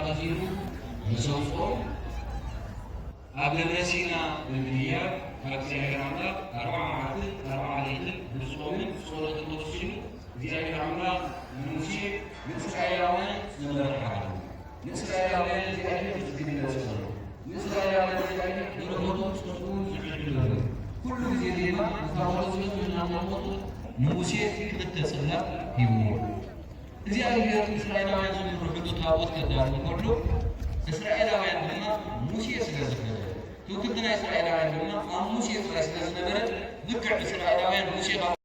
ኣዚዙ ምስ ኣውፅኦም ኣብ ደብረ ሲና ብምድያብ ካብ እግዚኣብሔር ኣምላኽ ኣርብዓ መዓልትን ኣርብዓ ለይትን ብጾምን ጸሎትን ተወሲኑ እግዚኣብሔር ኣምላኽ ንሙሴ ንእስራኤላውያን ዝመርሓሉ ንእስራኤላውያን እግዚኣብሔር ዝግለጸሉ ንእስራኤላውያን እግዚኣብሔር በረኸቱ ምስተፍኡ ዝዕድለሉ ኩሉ ግዜ ድማ ንታቦተ ጽዮን ዝናመልኮቱ ንሙሴ ክልተ ጽላት ሂብዎ። እግዚኣብሔር ንእስራኤላውያን ዝምርሕሉ ታቦት ከዳሉ ከሎ እስራኤላውያን ድማ ሙሴ ስለ ዝፈለየ ትውክልቲ ናይ እስራኤላውያን ድማ ኣብ ሙሴ ጥራይ ስለ ዝነበረ ልክዕ እስራኤላውያን ሙሴ ካብ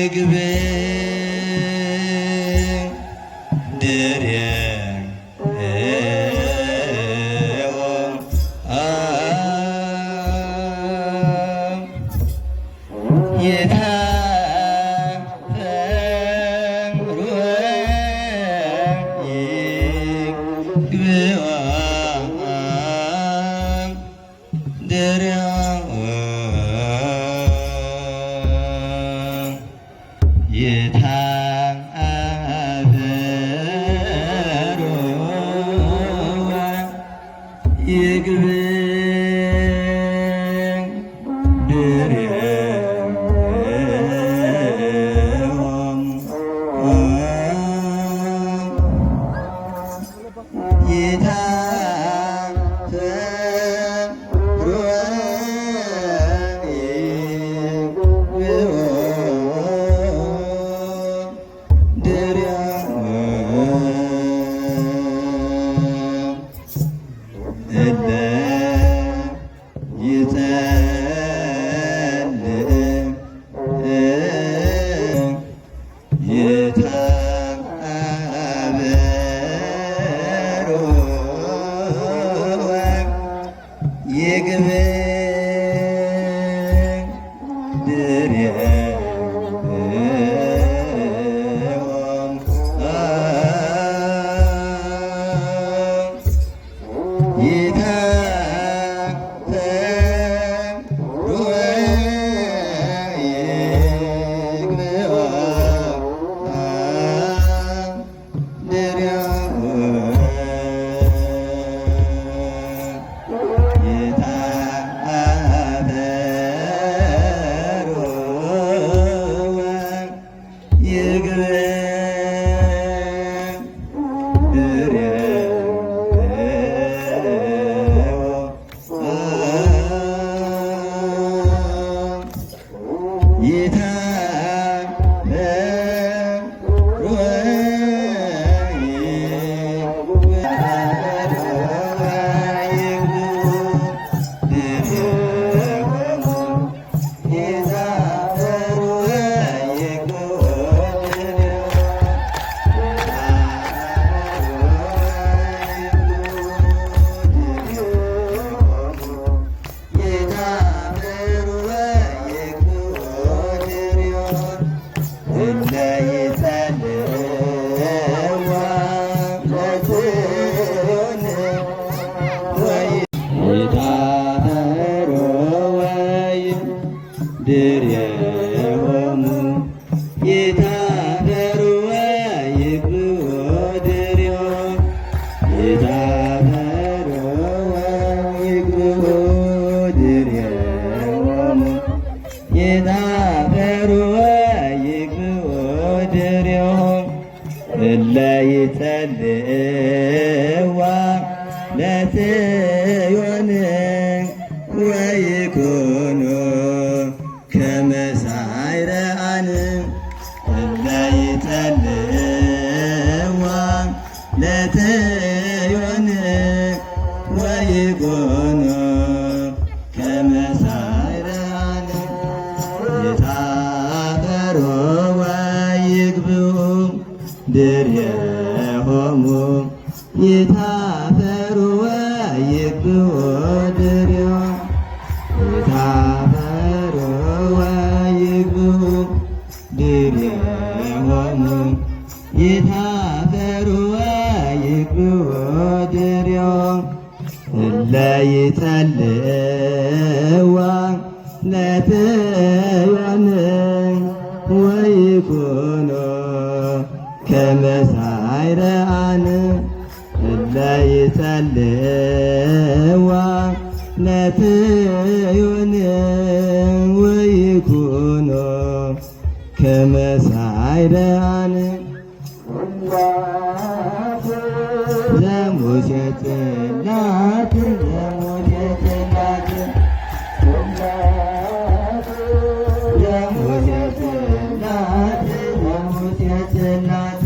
ግብር ድሬ ይግብእ ድሬሆም ይታፈሩ ይግብኦ ድሬሆም እለ ይጸልእ ይታበሩ ይግብእ ድሬሆም ድሬሆሙ ይታፈሩ ይግብኡ ድሬሆም ይታፈሩ ይግብኡ ድሬሆሙ ይታፈሩ ይግብኡ ድሬሆም እለ ይጸልእዋ ለጽዮን ወይኩኑ ከመ ሳይረኣን እለ ይጸልእዋ ለጽዮን ወይኩኑ ከመ ሳይረኣን ይታፈሩ ወይግብኡ ድሬሆሙ ይታፈሩ ወይግብኡ ድሬሆም ይታፈሩ ወይግብኡ ድሬሆሙ ይታፈሩ ወይግብኡ ድሬሆም እለ ይጸልእዋ ለጽዮን ወይኩኑ ከመ ሳይረኣን እለ ይጸልእዋ ለጽዮን ወይኩኑ ከመ ሳይረኣን ዘሙሴ ጽላት ዘሙሴ ጽላት ዘሙሴ ጽላት ዘሙሴ ጽላት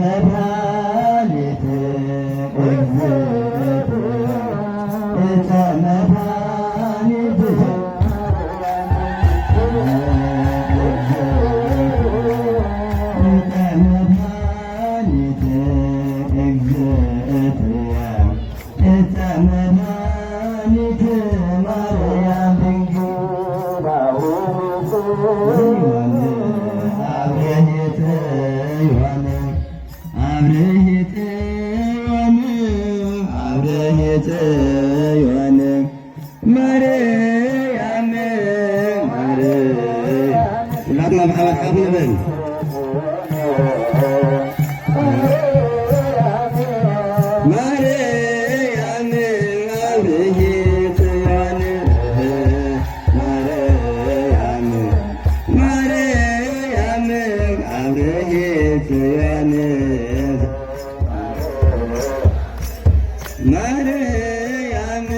መድኃኒት እግዝእትየ እፀ መድኃኒት እፀ መድኃኒት እግዝእትየ እፀ መድኃኒት ማርያም ድንግል ዮሐንስ አብርሂ ጽዮን አብርሂ ጽዮን አብርሂ ጽዮን ማርያም ማርያም ሁላትና ብሓባር ሓፍ ንበል። ማርያም አብርሂ ጽዮን ማርያም ማርያም አብርሂ ጽዮን ማርያም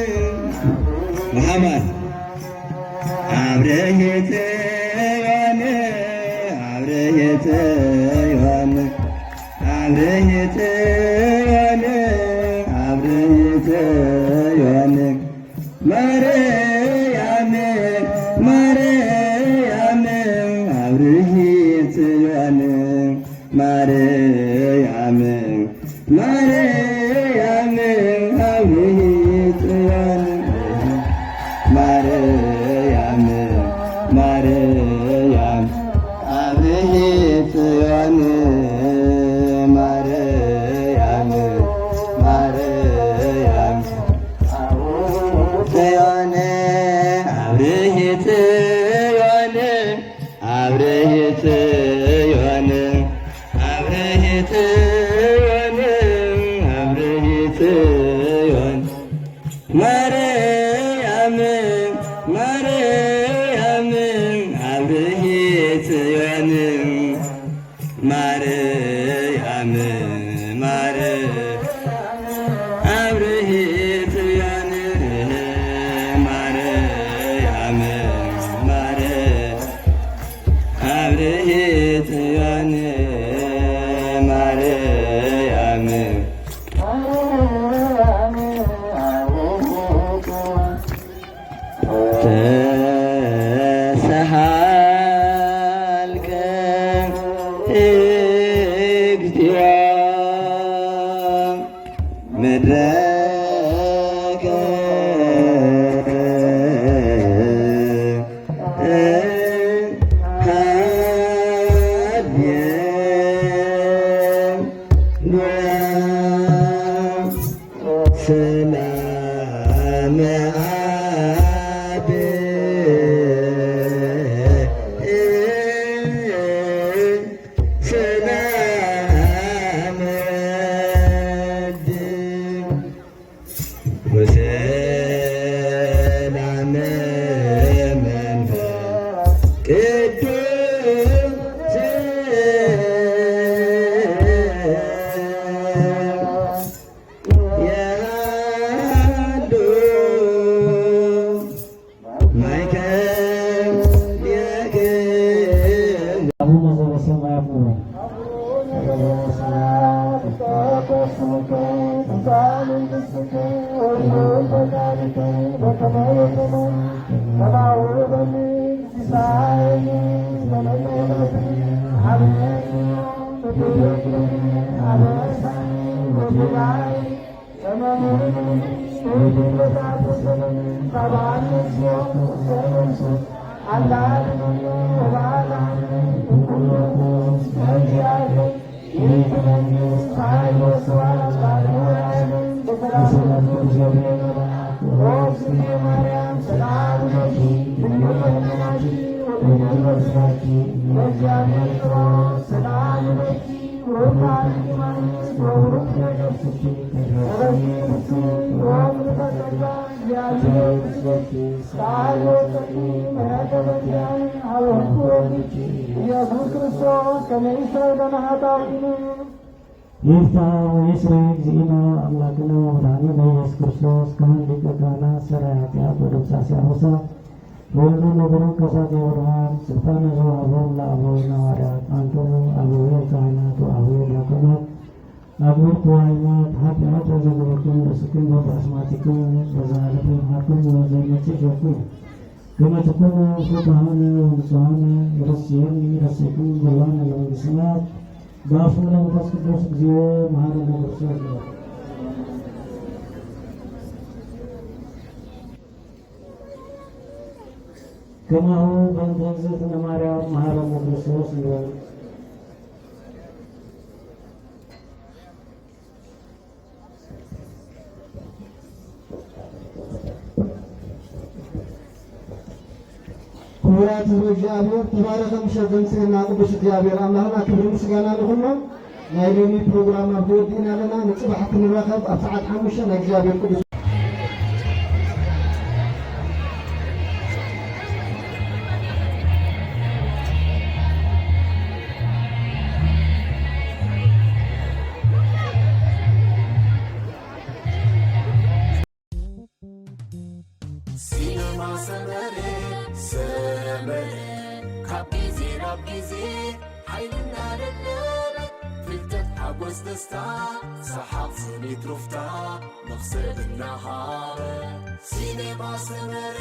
ብሓባር አብርሂ ጽዮን አብርሂ ጽዮን አብርሂ ጽዮን አብርሂ ጽዮን ማርያም ማርያም አብርሂ ጽዮን ማርያም ማርያም አብርሂ ጽዮን ማርያም ማርያም አብርሂ ጽዮን ማርያም ማርያም ጽዮን አብርሂ ጽዮን አብርሂ ጽዮን አብርሂ ጽዮን አብርሂ ጽዮን ማርያም ማርያም አብርሂ ጽዮን ማርያም ማርያም አብርሂ ጽዮን ማርያም ማርያም አብርሂ ጽዮን ማርያም ተሰሃልከ እግዚኦ ምድረከ ሃድየ ሰላም አብ ሰላም ወልድ ወሰላም መንፈስ ቅዱስ የሃሉ ማእከሌክሙ። አቡነ ዘበሰማያት ንበል። አቡነ ዘበሰማያት ይትቀደስ ስምከ፣ ትምጻእ መንግሥትከ፣ ወይኩን ፈቃድከ በከመ በሰማይ ከማሁ በምድር። ሲሳየነ ዘለለዕለትነ ሀበነ ዮም፣ ወህብ ለነ አበሳነ ወጌጋየነ ሰላም ለኪ ወሩቅ ፍሬ ከርሥኪ ተፈሥሒ ፍሥሕት ኦ ምልዕተ ጸጋ እግዚአብሔር ምስሌኪ። ሰአሊ ወጸልዪ ምሕረተ በኪያኒ ሀበ ውእቱ ወልድኪ ኢየሱስ ክርስቶስ ከመ ይስረይ ለነ ኃጣውኢነ። ይፍታ ወይስረይ እግዚእነ አምላክነ ወመድኃኒነ ኢየሱስ ክርስቶስ ካህን ሊቀ ካህናት ሠራይ ኃጢአት ወደምሳሴ አበሳ ወልዱ ንብሩክ ከሳቴ ብርሃን ስልጣነ ዘወሃቦም ለአበዊነ ሐዋርያት አንትሙ አበዊነ ካህናት ወአበዊነ ዲያቆናት አግብርት ወአይማት ኃጢአተ ዘገበርኩም ርእስክሙ በአስማቲክሙ በዘሃለፈ ይምሃርክሙ ወዘይመጽእ ይፈኩም። ከመ ትኩኑ ፍቱሐነ ወንጹሐነ ይረስየኒ ይረስየክሙ ብርሃነ ለመንግስተ ሰማያት። በአፉ ለመንፈስ ቅዱስ እግዚኦ መሐረነ ክርስቶስ ነው። ከማሁ በእንተ እግዝእትነ ማርያም መሐረነ ክርስቶስ ነው። ክቡራት ህዝበ እግዚኣብሔር፣ ተባረኸ ምሸት ዘምጽእና ቅዱስ እግዚኣብሔር ኣምላኽና ክብሪ ምስጋና ንኹኖ። ናይ ሎሚ ፕሮግራም ኣብ ወዲእና ኣለና። ንጽባሕ ክንራኸብ ኣብ ሰዓት ሓሙሽተ ናይ እግዚኣብሔር ቅዱስ ሲነማ ሰመረ ሰመረ ካብ ግዜ ናብ ግዜ ሓይሊ እናደለበ ፍልጠት ሓጎስ ደስታ ሰሓቕ ስኒት ሩፍታ መኽሰብ እናሃበ ሲነማ ሰመረ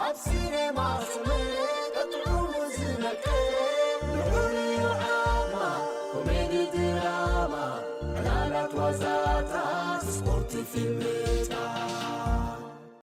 ኣብ ሲነማ ሰመረ ቀጥዑ ዝመቀረ ንዑ ንዩ ዓማ ኮሜዲ ድራማ ዕላላት ዋዛታት ስፖርት ፊልም